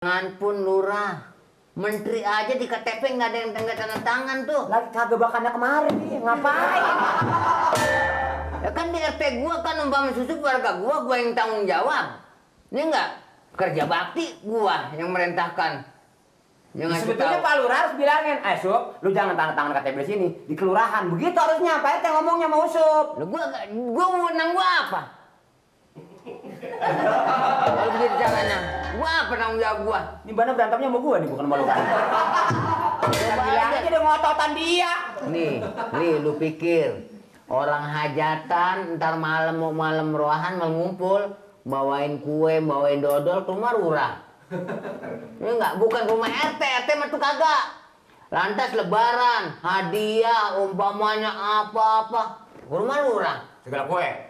Jangan pun lurah, menteri aja di KTP nggak ada yang tanda tangan tuh. Lagi kagak bakannya kemarin nih, ngapain? Ya kan di RT gua kan umpama susu warga gua yang tanggung jawab. Ini enggak kerja bakti gua yang merintahkan. Yang ngasih Sebetulnya tahu. Pak Lurah harus bilangin, Sup, lu jangan tanda tangan KTP di sini, di kelurahan. Begitu harusnya, Pak RT ngomongnya mau Sup. Lu gua menang gua apa? Kalau begitu caranya, gua apa tanggung jawab gua? Di mana berantemnya sama gua nih, bukan sama lu kan? Bilang aja dia ngototan dia. Nih, lu pikir orang hajatan ntar malam roahan mau ngumpul, bawain kue, bawain dodol ke rumah lurah. Ini enggak, bukan rumah RT mah tuh kagak. Lantas lebaran, hadiah, umpamanya apa-apa, ke rumah lurah. Segala kue.